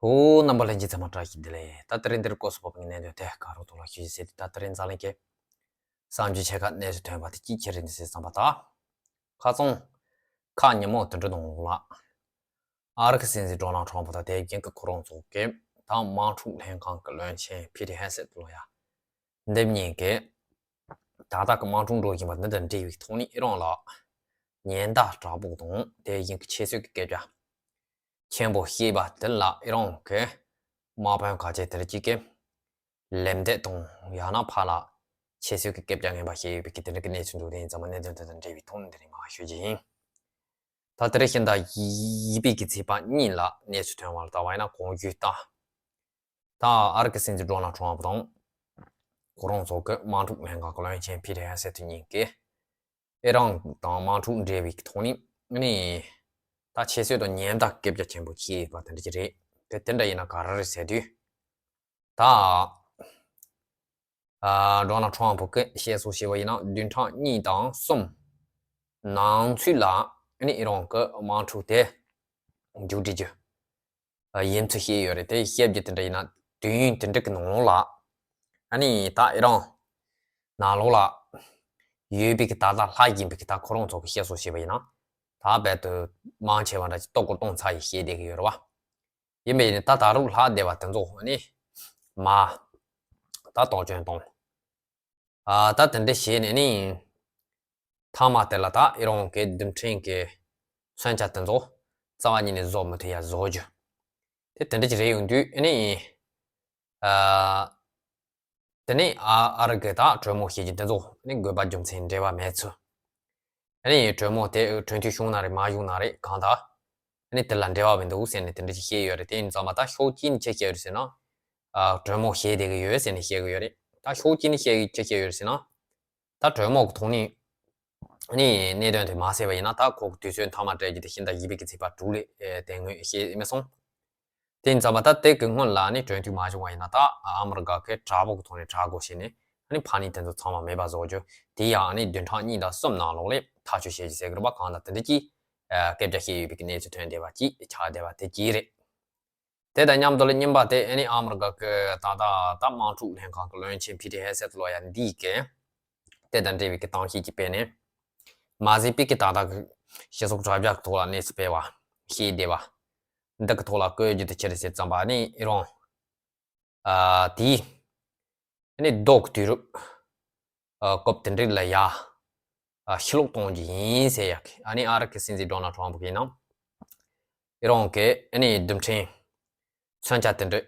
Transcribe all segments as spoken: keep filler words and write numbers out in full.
ཨོ། རྣམ་པ་ལྷན་རྒྱས་ཚང་མ་བཀྲ་ཤིས་བདེ་ལེགས། ད་དེ་རིང་འདིར་སྐོར་སུ་བབས་པའི་གནད་དོན་དེ་ག་རོ་ཐོག་ལ་ཞུ་ཞིག་ཟེར་དུས། ད་དེ་རིང་འཛམ་གླིང་གི་གསར་འགྱུར་ཆེ་ཁག་གནས་སུ་ཐོན་པ་དེ་གཅིག་ཁྱེར་རིན་ཟེར་བསམ་པ་དང་། ཁ་སང་ཁ་ཉིན་མོ་དུད་འགྲོ་དང་ལ། ཨ་རི་གི་སྲིད་འཛིན་ཌོ་ནལ་ཊམ་ཕུ་དང་དེ་བཞིན་གྱི་ཁོ་རང་ཚོ་གི་ད་དམག་འཁྲུག་ལྷན་ཁང་གི་བློན་ཆེན་ཕི་ཏི་ཧེ་སེད་ལོ་ཡ། འདི་གཉིས་ཀྱིས་ད་ལྟ་གི་དམག་འཁྲུག་འགྲོ་བཞིན་པ་འདི་དང་འབྲེལ་བའི་ཐོག་ནས་ཨི་རན་ལ་ཉེན་བརྡ་དྲག་པོ་དང་དེ་བཞིན་གྱི་ཆེད་བཟོས་ཀྱི་སྐད་ཆ་ཆེན་པོ་བཤད་པ་དེ་ལ་ཨི་རན་གྱི་དམག་དཔོན་ཁ་ཆེ་དེ་གཅིག་གིས་ལན་འདེབས་དང་ཡང་ན་ཕར་ལ་ཆེད་བཟོས་ཀྱི་སྐད་ཆ་ངན་པ་བཤད་ཡོད་པའི་གི་དེ་འདྲ་གི་གནས་ཚུལ་འདུག་དེ་ཡིན་ཙང་མ་གནད་དོན་དེ་དང་འབྲེལ་བའི་ཐོག་ནས་འདི་རིང་མར་ཞུ་རྒྱུ་ཡིན། ད་དེ་རིང་ཤིང་རྟ་བཞི་པའི་གི་ཚེས་པ་གཉིས་ལ་གནས་ཚུལ་ཐོན་པ་ལ་ལྟ་བ་ཡིན་ན། གོང་ཞུས་ལྟར་ད་ཨ་རི་གི་སྲིད་འཛིན་ཌོ་ནལ་ཊམ་ཕུ་དང་ཁོ་རང་ཚོ་གི་དམག་འཁྲུག་ལྷན་ཁང་གི་བློན་ཆེན་ཕི་ཏི་ཧེ་སེད་གཉིས་ཀྱིས་ཨི་རན་དང་དམག་འཁྲུག་འབྲེལ་བའི་ཐོག་ནས་ནི་ད་ཆེད་བཟོས་དང་ཉེན་བརྡ་སྐད་ཆ་ཆེན་པོ་བཤད་ཡོད་པ་དེ་འདྲ་ཅིག་རེད། དེ་དེ་འདྲ་ཡིན་ན་ག་རེ་རེད་ཟེར་དུས། ད་ཨ་ཌོ་ནལ་ཊམ་ཕུ་གིས་བཤད་སྲོལ་བྱས་པ་ཡིན་ན་བདུན་ཕྲག་གཉིས་དང་གསུམ་ནང་ཚུད་ལ་ནི་ཨི་རན་གྱི་དམག་འཁྲུག་དེ་མཇུག་སྒྲིལ་རྒྱུ་ཡིན་ཚུལ་བཤད་ཡོད་རེད། དེ་བཤད་རྒྱུ་དེ་འདྲ་ཡིན་ན་དུས་ཡུན་དེ་འདྲ་གི་ནང་ལ་ཨ་ནི་ད་ཨི་རན་ནང་ལོགས་ལ་ཡོད་པའི་གི་ད་ལྟ་ལྷག་བཞིན་པའི་གི་ད་ཁོ་རང་ཚོ་གི་བཤད་སྲོལ་བྱས་པ་ཡིན་ན་ད་རྦད་དེ་མང་ཆེ་བ་འདྲ་ཅིག་ལྟོ་གོས་གཏོང་ཚར་ཡི་བཤད་བསྡད་གི་ཡོད་རེད་བ། ཡིན་པ་ཡིན་ནའི་ད་ད་རུང་ལྷག་བསྡད་པ་དེ་ཚོ་ནི་མར་ད་གཏོང་སྐྱོན་གཏོང་། ཨ་ད་དེ་འདྲ་བྱས་ནས་ནི་མཐའ་མ་དེ་ལ་ད་ཨི་རན་གྱི་རྡུལ་ཕྲན་གྱི་མཚོན་ཆ་དེ་ཚོ་རྩ་བ་ཉིད་ནས་བཟོ་མི་ཐུབ་ཡ་བཟོ་རྒྱུ་དེ་དེ་འདྲ་ཅིག་རེད། ཡོང་དུས་ཨ་ནི་ཨ་དེ་ནས་ཨ་ཨ་རི་གི་ད་གྲོས་མོལ་བྱེད་རྒྱུ་དེ་ཚོ་ནི་དགོས་པ་རྒྱུ་མཚན་འབྲེལ་བ་མེད་ཚུལ། ཨ་ནི་གྲོས་མོལ་དེ་གྲོས་མཐུན་བྱུང་ན་རེད་མ་བྱུང་ན་རེད་གང་ལྟར་ཨ་ནི་དེ་ལ་འབྲེལ་བ་མི་འདུག་ཟེར་ནས་དེ་འདྲ་ཅིག་བཤད་ཡོད་རེད། དེ་ཡིན་ཙང་མ་ད་ཕྱོགས་གཅིག་ནས་ཅི་བཤད་ཡོད་ཟེར་ན། ཨ་གྲོས་མོལ་བྱེད་བསྡད་གི་ཡོད་ཟེར་ནས་བཤད་གི་ཡོད་རེད། ད་ཕྱོགས་གཅིག་ནས་བཤད་གི་ཅི་བཤད་ཡོད་ཟེར་ན། ད་གྲོས་མོལ་གི་ཐོག་ནས་ཨ་ནི་གནད་དོན་དེ་མ་སེལ་བ་ཡིན་ན་ད་ཁོ་གི་དུས་ཚོད་མཐའ་མ་སྤྲད་རྒྱུ་དེ་ཤིང་རྟ་བཞི་པའི་གི་ཚེས་པ་དྲུག་ལ་དེ་སྔོན་བཤད་མི་སོང་། དེ་ཡིན་ཙང་མ་ད་དེ་གི་སྔོན་ལ་ནི་གྲོས་མཐུན་མ་བྱུང་བ་ཡིན་ན་ད་ཨ་མི་རི་ཀ་གི་དྲག་པོ་གི་ཐོག་ནས་དྲག་དགོས་བྱས་ནས་ཨ་ནི་ཕ་ནི་དེ་ཚོ་ཚང་མ་མེད་པ་བཟོ་རྒྱུ་དེ་ཡང་ཨ་ནི་བདུན་ཕྲག་གཉིས་དང་གསུམ་ནང་ལོགས་ལ་ཐག་གཅོད་བྱེད་རྒྱུ་ཟེར་གི་རེད་པ། གང་ལྟར་དེ་འདྲ་ཅིག་སྐད་ཆ་བཤད་ཡོད་པའི་གི་གནས་ཚུལ་ཐོན་བསྡད་པ་ཅིག་ཆགས་བསྡད་པ་དེ་ཅིག་རེད། དེ་དང་མཉམ་དུ་ལ་རྙིང་པ་དེ་ཨ་ནི་ཨ་མི་རི་ཀ་གི་ད་ལྟ་ད་དམག་འཁྲུག་ལྷན་ཁང་གི་བློན་ཆེན་ཕི་ཏི་ཧེ་སེད་ལོ་ཡ་འདིས་གི་དེ་དང་འབྲེལ་བའི་གི་གཏམ་བཤད་ཅིག་སྤེལ་ནས་མ་ཟད་པའི་གི་ད་ལྟ་གི་སྤྱི་ཚོགས་དྲ་རྒྱ་གི་ཐོག་ལ་གནས་ཚུལ་སྤེལ་བ་བཤད་བསྡད་པ་འདི་གི་ཐོག་ལ་བཀོད་རྒྱུ་དེ་ཅི་རེད་ཟེར་ཙམ་པ་ཨ་ནི་ཨི་རན་ཨ་དེས་ཨ་ནི་ལྡོག་དུས་རུབ་ཨ་སྐབས་དེ་འདྲ་ལ་ཡ་ཨ་ཕྱིར་ལོག་གཏོང་རྒྱུ་ཡིན་ཟེར་ཡ་གི་ཨ་ནི་ཨ་རི་གི་སྲིད་འཛིན་ཌོ་ནལ་ཊམ་ཕུ་གི་ནང་ཨི་རན་གི་ཨ་ནི་རྡུལ་ཕྲན་མཚོན་ཆ་དེ་འདྲ་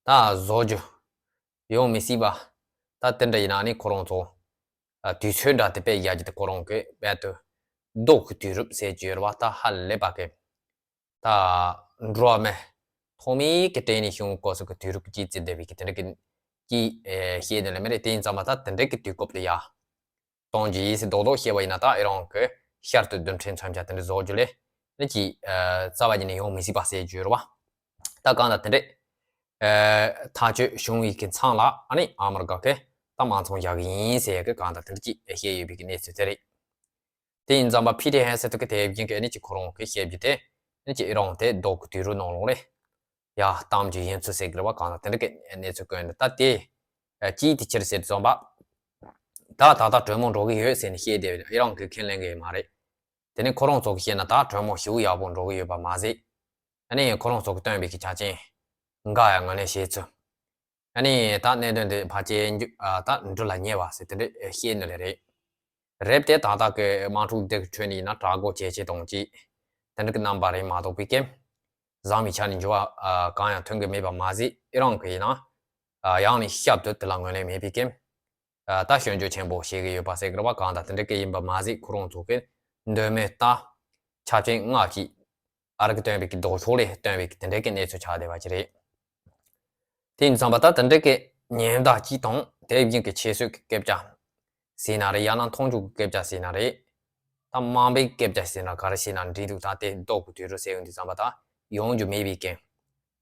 ད་བཟོ་རྒྱུ་ཡོང་མི་སྲིད་པ། ད་དེ་འདྲ་ཡིན་ན་ཨ་ནི་ཁོ་རང་ཚོ་ཨ་དུས་ཚོད་འདྲ་དེ་སྤེལ་ཡ་གི་དེ་ཁོ་རང་གི་རྦད་དེ་ལྡོག་གི་དུས་རུབ་ཟེར་རྒྱུ་ཡོད་རེད་བ། ད་ཧ་ལས་པ་གི་ད་འགྲོ་བ་མི་ཐོག་མའི་གི་སྟེང་ནས་བྱུང་སྐབས་སུ་གི་དུས་རབས་ཀྱི་རྩིས་བསྡད་པའི་གི་དེ་འདྲ་གི་ཀྱི་ཨེ་བཤད་དོན་ལ་མི་རེད། དེ་ཡིན་ཙང་མ་ད་དེ་འདྲ་གི་དུས་སྐབས་ལ་ཡ་གཏོང་རྒྱུ་ཡིན་ཟེར་རྡོག་རྡོག་བཤད་པ་ཡིན་ན་ད་ཨི་རན་གི་ཤར་དུ་རྡུལ་ཕྲན་མཚོན་ཆ་དེ་འདྲ་བཟོ་རྒྱུ་ལས་ནི་ཀྱི་ཨེ་རྩ་བ་ཉིད་ནས་ཡོང་མི་སྲིད་པ་ཟེར་རྒྱུ་རེད་བ། ད་གང་ལྟར་དེ་འདྲ་ཨེ་ཐག་གཅོད་བྱུང་བའི་གི་མཚམས་ལ་ཨ་ནི་ཨ་མི་རི་ཀ་གི་ད་དམག་ཚོང་རྒྱག་གི་ཡིན་ཟེར་ཡ་གི་གང་ལྟར་དེ་འདྲ་ཅིག་བཤད་ཡོད་པའི་གི་གནས་ཚུལ་དེ་རེད། དེ་ཡིན་ཙང་མ་ཕི་ཏི་ཧེ་སེད་གི་དེ་བཞིན་གི་ཨ་ནི་ཅིག་ཁོ་རང་གི་བཤད་རྒྱུ་དེ་ཨ་ནི་ཅིག་ཨི་རན་དེ་ལྡོག་གི་དུས་རུབ་ནང་ལོགས་ལ་ཡ་གཏོང་རྒྱུ་ཡིན་ཚུལ་ཟེར་གི་རེད་བ། གང་ལྟར་དེ་འདྲ་གི་གནས་ཚུལ་བཀོད་འདུག་ད་དེ་ཨ་ཅིག་དེ་ཅི་རེད་ཟེར་དུས་ཙམ་པ་ད་ད་ལྟ་གྲོས་མོལ་འགྲོ་གི་ཡོད་ཟེར་ནས་བཤད་བསྡད་པ་ཨི་རན་གི་ཁས་ལེན་གི་ཡོད་མ་རེད། དེ་ནས་ཁོ་རང་ཚོ་གི་བཤད་ན་ད་གྲོས་མོལ་ཞེ་པོ་ཡག་པོ་འགྲོ་གི་ཡོད་པ་མ་ཟད་ཨ་ནི་ཁོ་རང་ཚོ་གི་བཏོན་པའི་གི་ཆ་རྐྱེན་འགའ་ཡང་ངོས་ལེན་བྱས་ཚུལ། ཨ་ནི་ད་གནད་དོན་དེ་ཕལ་ཆེར་མཇུག་ཨ་ད་འགྲུལ་ལ་ཉེ་བ་ཟེར་དེ་འདྲ་བཤད་ནི་ལས་རེད། རེད་དེ་ད་ལྟ་གི་དམག་འཁྲུག་འདི་གི་ཁྲོད་ནས་ཡིན་ན་དྲག་པོ་ཇེ་ཆེ་གཏོང་ཅིག་དེ་འདྲ་གི་རྣམ་པ་རེད་མ་གཏོགས་པའི་གི་བཟང་བའི་ཆ་ནས་འགྱུར་བ་ཨ་གང་ཡང་ཐོན་གི་མེད་པ་མ་ཟད་ཨི་རན་གི་ཡིན་ན་ཨ་ཡང་ནས་ཞབས་ཏོག་དེ་ལ་ངོས་ལེན་མེད་པའི་གི་ཨ་ད་སྐྱོན་བརྗོད་ཆེན་པོ་བྱེད་གི་ཡོད་པ་ཟེར་གི་རེད་བ། གང་ལྟར་དེ་འདྲ་གི་ཡིན་པ་མ་ཟད་ཁོ་རང་ཚོ་གི་འདོད་མོས་ལྟར་ཆ་རྐྱེན་ལྔ་ཅིག་ཨ་རི་གི་བཏོན་པའི་གི་ལྡོག་ཕྱོགས་ལས་བཏོན་པའི་གི་དེ་འདྲ་གི་གནས་ཚུལ་ཆགས་བསྡད་པ་ཅིག་རེད། དེ་ཡིན་ཙང་པ་ད་དེ་འདྲ་གི་ཉེན་བརྡ་གཅིག་དང་དེ་བཞིན་གྱི་ཆེད་བཟོས་ཀྱི་སྐད་ཆ་ཟེར་ན་རེད། ཡང་ན་མཐོང་ཆུང་གི་སྐད་ཆ་ཟེར་ན་རེད། ད་དམའ་འབེབས་སྐད་ཆ་ཟེར་ན་ག་རེ་བྱས་ན་འགྲིག་འདུག་ད་དེ་ལྡོག་གི་དུས་རུ་ཟེར་ཡོང་དུས་ཙམ་པ་ད་ཡོང་རྒྱུ་མེད་པའི་རྐྱེན།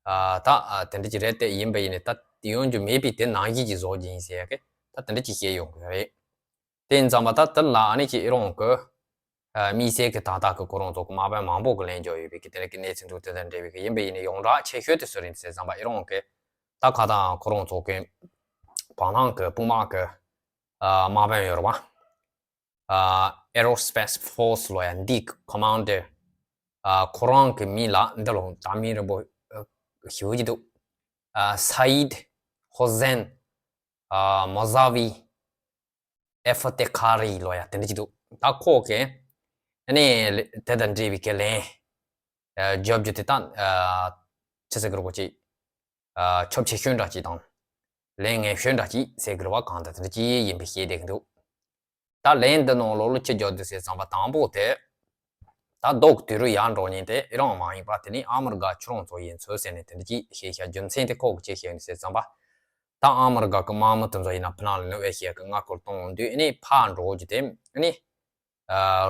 ཨ་ད་ཨ་དེ་འདྲ་ཅིག་རེད་དེ་ཡིན་པ་ཡིན་ནས་ད་ཡོང་རྒྱུ་མེད་པའི་དེ་ནང་བཞིན་གྱི་བཟོ་རྒྱུ་ཡིན་ཟེར་ཡ་གི་ད་དེ་འདྲ་ཅིག་བཤད་ཡོང་གི་རེད། དེ་ཡིན་ཙང་པ་ད་དེ་ལ་ཨ་ནི་ཅིག་ཨི་རན་གི་ དམིགས་བསལ་གྱི་ད་ལྟ་གི་ཁོ་རང་ཚོ་གི་དམག་དཔོན་མང་པོ་གི་ལན་འཇོག་ཡོད་པའི་གི་དེ་རིང་གི་གནས་ཚུལ་འདུག་དེ་དང་འབྲེལ་བའི་གི་ཡིན་པ་ཡིན་ན་ཡོངས་གྲགས་ཆེ་ཤོས་དེ་སུ་རེད་ཟེར་ཙམ་པ་ཨི་རང་གི་ད་ཁ་ཐག་ཁོ་རང་ཚོ་གི་བང་ཐང་གི་དཔུང་དམག་གི་དམག་དཔོན་ཡོད་རེད་བ། Aerospace Force ལོ་ཡ་འདི་གི་Commander ཁོ་རང་གི་མིང་ལ་འདི་ལོ་ད་མིང་རིང་པོ་ཞུ་གི་འདུག Saeed Hossein Mousavi Eftekhari ལོ་ཡ་དེ་འདྲ་ཅིག་འདུག་ད་ཁོ་གི་ཨ་ནི་དེ་དང་འབྲེལ་བའི་གི་ལན་བརྒྱབ་རྒྱུ་དེ་དང་ཆི་ཟེར་གི་རེད་གོ་ཅིག་ཆོབ་ཆེ་ཤོས་འདྲ་ཅིག་དང་ལན་ངན་ཤོས་འདྲ་ཅིག་ཟེར་གི་རེད་བ། གང་ལྟར་དེ་འདྲ་ཅིག་ཡིན་པའི་ཤེས་བསྡད་གི་འདུག་ད་ལན་འདི་ནང་ལོགས་ལ་ཅི་བརྗོད་འདུག་ཟེར་ཙམ་པ་དང་པོ་དེ། ད་ལྡོག་དུས་རུ་ཡར་འགྲོ་ཉིན་དེ་ཨི་རང་མ་ཡིན་པ་དེ་ནི་ཨ་མི་རི་ཀ་ཁྱོད་རང་ཚོ་ཡིན་ཚོད་ཟེར་ནས་དེ་འདྲ་ཅིག་བཤད་ཤག་རྒྱུ་མཚན་དེ་ཁོག་གི་ཅི་བཤད་ནས་ཟེར་ཙམ་པ། ད་ཨ་མི་རི་ཀ་གི་དམག་མི་དེ་ཚོ་ཡིན་ན་ཕི་ནང་ལ་ནུ་ཨེ་ཤི་ཡ་གི་མངའ་ཁུལ་གཏོང་འོང་དུས་ཨ་ནི་ཕར་འགྲོ་རྒྱུ་དེ་ཨ་ནི་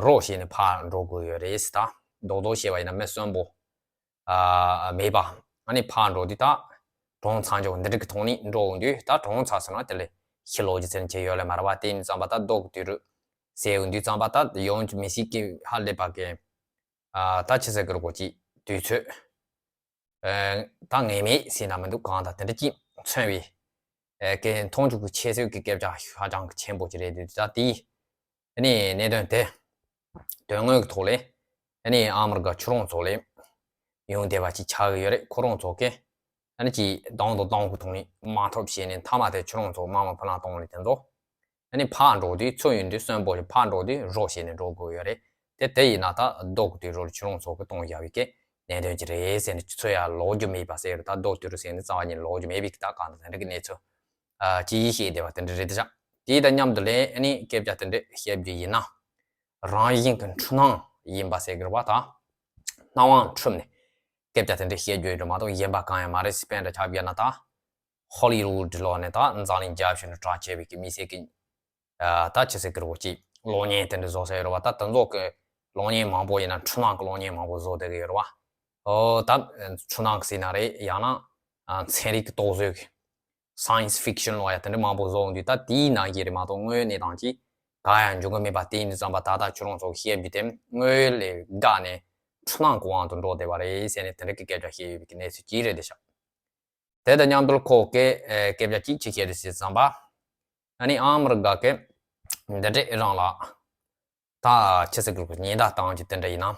རོགས་བྱས་ནས་ཕར་འགྲོ་དགོས་ཡོད་རེད་ཟེར། ད་རྡོག་རྡོག་བཤད་པ་ཡིན་ན་མི་གསོན་པོ་མེད་པ་ཨ་ནི་ཕར་འགྲོ་དུས་ད་གྲོངས་ཚར་འཇོག་འདི་འདྲ་གི་ཐོག་ནས་འགྲོ་འོང་དུས་ད་གྲོངས་ཚར་སོང་ན་དེ་ལས་ཤི་ལོག་རྒྱུ་ཚན་ཆེ་ཡོད་ལེ་མ་ར་བ། དེ་ཡིན་ཙམ་པ་ད་ལྡོག་དུས་རུ་ཟེར་འོང་དུས་ཙམ་པ་ད་ཡོང་རྒྱུ་མི་སྲིད་ཀི་ཧ་ལས་པ་གི་ད་ཆི་ཟེར་གི་རེད་གོ་ཅིག་དུས་ཚོད། ད་ངེས་མེད་ཟེར་ན་མི་འདུག་གང་ལྟར་དེ་འདྲ་ཅིག་མཚོན་བའི་ཨེ་གི་མཐོང་ཆོག་གི་ཆེ་ཤོས་ཀྱི་སྐད་ཆ་ཧ་ཅང་གི་ཆེན་པོ་ཅིག་རེད་འདུག་ད་དེའི་ཨ་ནི་གནད་དོན་དེ་དོན་དངོས་ཀྱི་ཐོག་ལས་ཨ་ནི་ཨ་མི་རི་ཀ་ཁྱོད་རང་ཚོ་ལས་ཡོང་བསྡད་པ་ཅིག་ཆགས་ཀྱི་ཡོད་རེད། ཁོ་རང་ཚོ་གི་ཨ་ནི་ཅིག་གདོང་དང་གདོང་གི་ཐོག་ནས་མ་ཐོབ་བྱས་ནས་མཐའ་མ་དེ་ཁྱོད་རང་ཚོ་དམག་མི་ཕུ་ལང་གཏོང་ནས་དེ་ཚོ། ཨ་ནི་ཕར་འགྲོ་དུས་ཚུར་ཡོང་དུས་གསོན་པོ་ཞིག་ཕར་འགྲོ་དུས་རོགས་བྱས་ནས་འགྲོ་དགོས་ཡོད་རེད། དེ་དེ་ཡིན་ན་ད་ལྡོག་དུས་རོགས་ཁྱོད་རང་ཚོ་གི་གཏོང་བཞག་པའི་གི་གནད་དོན་ཅིག་རེད་ཟེར་ནས་ཚུར་ཡར་ལོག་རྒྱུ་མེད་པ་ཟེར་རེད། ད་ལྡོག་དུས་རོགས་ཟེར་ནས་རྩ་བ་ཉིད་ལོག་རྒྱུ་མེད་པའི་གི་ད་གང་ལྟར་དེ་འདྲ་གི་གནས་ཚུལ་ཨ་ཅི་ཡིས་བཤད་བསྡད་པ་དེ་འདྲ་རེད་ཤག་དེ་དང་མཉམ་དུ་ལས་ཨ་ནི་སྐད་ཆ་དེ་འདྲ་བཤད་རྒྱུ་ཡིན་ན། རང་བཞིན་གྱི་འཁྲུལ་སྣང་ཡིན་པ་ཟེར་གི་རེད་བ། ད་སྣང་བ་འཁྲུལ་ནས་སྐད་ཆ་དེ་འདྲ་བཤད་རྒྱུ་ཡིན་རེད་མ་གཏོགས་གཞན་པ་གང་ཡང་མ་རེད། སྤེན་པ་ཆགས་པ་ཡིན་ན་ད་ཧོ་ལི་ཝུད་ལོག་ནས་ད་འཛམ་གླིང་རྒྱབ་ཤིག་ནས་གྲགས་ཆེ་བའི་གི་མི་སེར་གི་ཨ་ད་ཆི་ཟེར་གི་རེད་གོ་ཅིག་གློག་བརྙན་དེ་འདྲ་བཟོ་ས་ཡོད་རེད་བ། ད་དེ་ཚོ་གི་གློག་བརྙན་མང་པོ་ཡིན་ན་འཁྲུལ་སྣང་གི་གློག་བརྙན་མང་པོ་བཟོ་བསྡད་གི་ཡོད་རེད་བ། ཨོ་ད་འཁྲུལ་སྣང་གི་ཟེར་ན་རེད། ཡང་ན་ཨ་ཚན་རིག་གི་རྟོག་བཟོ་གི་science fiction ལོ་ཡ་དེ་འདྲ་མང་པོ་བཟོ་འོང་དུས་ད་དེའི་ནང་གི་རེད་མ་གཏོགས་དངོས་ཡོད་གནས་སྟངས་ཀྱི་གང་ཡང་འབྱུང་གི་མེད་པ། དེ་ཡིན་དུས་ཙམ་པ་ད་ལྟ་ཁྱོད་རང་ཚོ་གི་བཤད་རྒྱུ་དེ་དངོས་ཡོད་ལས་འགགས་ནས་འཁྲུལ་སྣང་གི་དབང་དུ་འགྲོ་བསྡད་པ་རེད་ཟེར་ནས་དེ་འདྲ་གི་སྐད་ཆ་བཤད་ཡོད་པའི་གི་གནས་ཚུལ་ཅིག་རེད་བསྡད་ཤག་དེ་དང་མཉམ་དུ་ཁོ་གི་ཨེ་སྐད་ཆ་གཅིག་ཅིག་བཤད་རེད་ཟེར་ཙམ་པ། ཨ་ནི་ཨ་མི་རི་ཀ་གི་འདི་འདྲ་ཨི་རང་ལ་ད་ཆི་ཟེར་གི་རེད་གོ་ཉེན་བརྡ་བཏང་རྒྱུ་དེ་འདྲ་ཡིན་ན།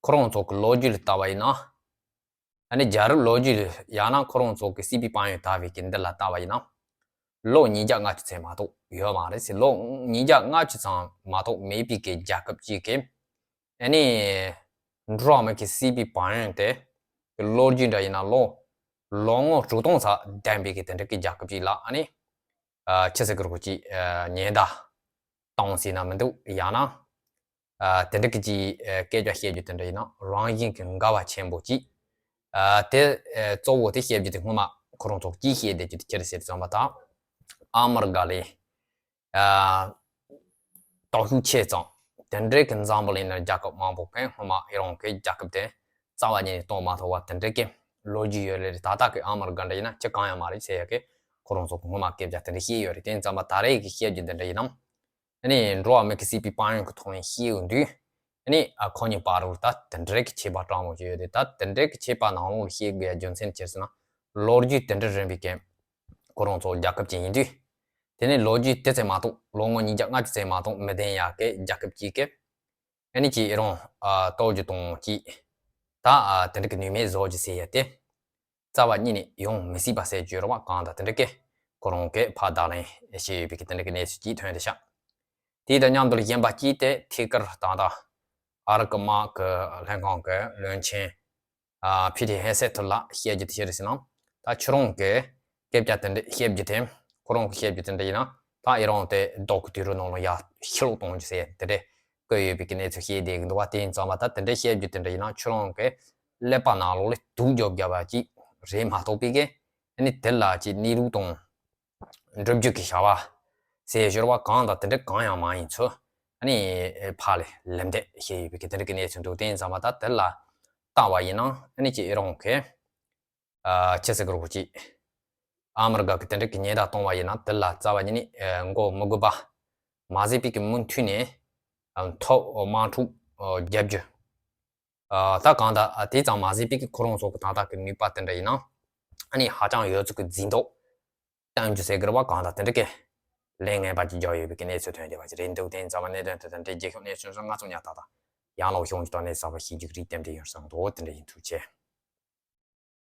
ཁོ་རང་ཚོ་གི་ལོ་རྒྱུས་ལ་ལྟ་བ་ཡིན་ན། ཨ་ནི་རྒྱལ་རབས་ལོ་རྒྱུས་ལ་ཡང་ན་ཁོ་རང་ཚོ་གི་སྲིད་པའི་དཔལ་ཡོན་དར་བའི་གི་འདི་ལ་ལྟ་བ་ཡིན་ན། ལོ་ཉིས་བརྒྱ་ལྔ་བཅུ་ཙམ་མ་གཏོགས་ཡོད་མ་རེད་ཟེར། ལོ་ཉིས་བརྒྱ་ལྔ་བཅུ་ཙམ་མ་གཏོགས་མེད་པའི་གི་རྒྱལ་ཁབ་ཅིག་གི་ཨ་ནི་འགྲོ་བ་མི་གི་སྲིད་པའི་དཔལ་ཡོན་དེ་ལོ་རྒྱུས་འདྲ་ཡིན་ན་ལོ་ལོ་ངོ་དྲུག་སྟོང་ཙམ་ལྡན་པའི་གི་དེ་འདྲ་གི་རྒྱལ་ཁབ་ཅིག་ལ་ཨ་ནི་ཆི་ཟེར་གི་རེད་གོ་ཅིག་ཉེན་བརྡ་བཏང་ཟེར་ན་མི་འདུག་ཡང་ན་དེ་འདྲ་གི་ཅིག་སྐད་ཆ་བཤད་རྒྱུ་དེ་འདྲ་ཡིན་ན་རང་བཞིན་གི་འགལ་བ་ཆེན་པོ་ཅིག་དེ་གཙོ་བོ་དེ་བཤད་རྒྱུ་དེ་སྔོན་མ་ཁོ་རང་ཚོ་གིས་བཤད་བསྡད་རྒྱུ་དེ་ཅི་རེད་ཟེར་ཙམ་པ་དང་ཨ་མི་རི་ཀ་ལས། སྟོབས་ཤུགས་ཆེ་ཙང་དེ་འདྲའི་གི་འཛམ་བུ་གླིང་ནང་རྒྱལ་ཁབ་མང་པོ་གི་སྔོན་མ་ཨི་རང་གི་རྒྱལ་ཁབ་དེ་རྩ་བ་ཉིད་ནས་གཏོང་མ་ཐུབ་པ་དེ་འདྲའི་གི་ལོ་རྒྱུས་ཡོད་ལེ་རེད། ད་ལྟ་གི་ཨ་མི་རི་ཀ་འདྲ་ཡིན་ན་ཅི་གང་ཡང་མ་རེད་ཟེར་ཡ་གི་ཁོ་རང་ཚོ་གི་སྔོན་མ་སྐད་ཆ་དེ་འདྲ་བཤད་ཡོད་རེད། དེ་ཙམ་པ་ད་རེས་ཀྱི་བཤད་རྒྱུ་དེ་འདྲ་ཡིན་ནམ། ཨ་ནི་འགྲོ་བ་མི་གི་སྲིད་པའི་དཔལ་ཡོན་གི་ཐོག་ནས་བཤད་ཡོང་དུས་ཨ་ནི་ཨ་ཁོ་གཉིས་བར་དུ་ད་དེ་འདྲའི་གི་ཁྱད་པར་དྲང་མོ་ཅིག་ཡོད་དེ། ད་དེ་འདྲའི་གི་ཁྱད་པར་ནང་ལོགས་ལ་བཤད་དགོས་ཡ་རྒྱུ་མཚན་ཅི་ཟེར་ན་ལོ་རྒྱུས་དེ་འདྲ་རིང་བའི་གི་ཁོ་རང་ཚོ་རྒྱལ་ཁབ་ཅིག་ཡིན་དུས། དེ་ནས་ལོ་རྒྱུས་དེ་ཙམ་མ་གཏོགས་ལོ་ངོ་ཉིས་བརྒྱ་ལྔ་བཅུ་ཙམ་མ་གཏོགས་མི་ལྡན་ཡག་གི་རྒྱལ་ཁབ་ཅིག་གི་ཨ་ནི་ཅིག་ཨི་རང་ཨ་གཏོར་རྒྱུ་དང་ཅིག་ད་ཨ་དེ་འདྲ་གི་ནུས་མེད་བཟོ་རྒྱུ་ཟེར་ཡ་དེ་རྩ་བ་ཉིད་ནས་ཡོང་མི་སྲིད་པ་ཟེར་རྒྱུ་རེད་བ། གང་ལྟར་དེ་འདྲ་གི་ཁོ་རང་གིས་ཕར་བརྡ་ལན་བྱས་ཡོད་པའི་གི་དེ་འདྲ་གི་གནས་ཚུལ་ཅིག་ཐོན་བསྡད་ཤག་དེ་དང་མཉམ་དུ་གཞན་པ་ཅིག་དེ་ཐད་ཀར་ད་ལྟ་ཨ་རི་གི་དམག་གི་ལྷན་ཁང་གི་བློན་ཆེན། ཨ་ཕི་ཏི་ཧེ་སེ་ཐུ་ལ་བཤད་རྒྱུ་དེ་ཅི་རེད་ཟེར་ན། ད་ཁྱོད་རང་གི་སྐད་ཆ་དེ་འདྲ་བཤད་རྒྱུ་དེ་ཁོ་རང་གི་བཤད་རྒྱུ་དེ་འདྲ་ཡིན་ན་ད་ཨི་རང་དེ་ལྡོག་གི་དུས་རུ་ནང་ལ་ཡ་ཤི་ལོག་གཏོང་རྒྱུ་ཟེར་དེ་འདྲ་བཀོད་ཡོད་པའི་གི་གནས་ཚུལ་བཤད་བསྡད་གི་འདུག་བ། དེ་ཡིན་ཙང་མ་ད་དེ་འདྲ་བཤད་རྒྱུ་དེ་འདྲ་ཡིན་ན་ཁྱོད་རང་གི་ཀླད་པ་ནང་ལོགས་ལ་དུག་རྒྱོབ་རྒྱབ་པ་ཅིག་རེད་མ་གཏོགས་པའི་གི་ཨ་ནི་དེ་ལ་ཅིག་གནས་ལུགས་དང་། འགྲུབ་རྒྱུ་གི་བྱ་བ་ཟེར་ཞོར་བ་གང་དང་དེ་འདྲ་གང་ཡང་མ་ཡིན་ཚུལ་ཨ་ནི་ཕར་ལ་ལན་འདེབས་བྱས་ཡོད་པའི་གི་དེ་འདྲ་གི་གནས་ཚུལ་འདུག་དེ་ཡིན་ཙང་མ་ད་དེ་ལ་བལྟ་བ་ཡིན་ན་ཨ་ནི་ཅིག་ཨི་རང་གི་ཨ་ཅི་ཟེར་གི་རེད་གོ་ཅིག་ཨ་མི་རི་ཀ་གི་དེ་འདྲ་གི་ཉེན་བརྡ་གཏོང་བ་ཡིན་ན་དེ་ལ་རྩ་བ་ཉིད་ནས་མགོ་མི་སྒུར་བ་མ་ཟད་པའི་གི་མུ་མཐུད་ནས་ ཐོབ་དམག་འཁྲུག་རྒྱབ་རྒྱུ། ད་གང་ལྟར་དེ་ཙམ་མ་ཟད་པའི་ཁོ་རང་ཚོ་གི་ད་ལྟ་གི་ནུས་པ་དེ་འདྲ་ཡིན་ན་ཨ་ནི་ཧ་ཅང་ཡོད་ཚད་ཀྱི་འཛིན་སྟོབས་བཏོན་རྒྱུ་ཟེར་དགོས་པ་གང་ལྟར་དེ་འདྲ་གི་ལས་ངན་པ་ཅིག་འཇོག་ཡོད་པའི་གི་གནས་ཚུལ་ཐོན་བསྡད་པ་ཅིག་རེད་འདུག་དེ་ཡིན་ཙང་གནད་དོན་དེ་དང་འབྲེལ་རྒྱལ་ཁབ་གནས་ཚུལ་སོགས་ང་ཚོ་ཉག་ཏག་ཏག་ཡང་ལོག་ཤོང་གི་ཐོག་ནས་གསར་པ་ཤེས་རྒྱུ་གི་རིགས་ཏན་ཏན་ཡོད་བསམ་འདུག་དེ་འདྲ་ཡིན། ཐུགས་རྗེ་ཆེ།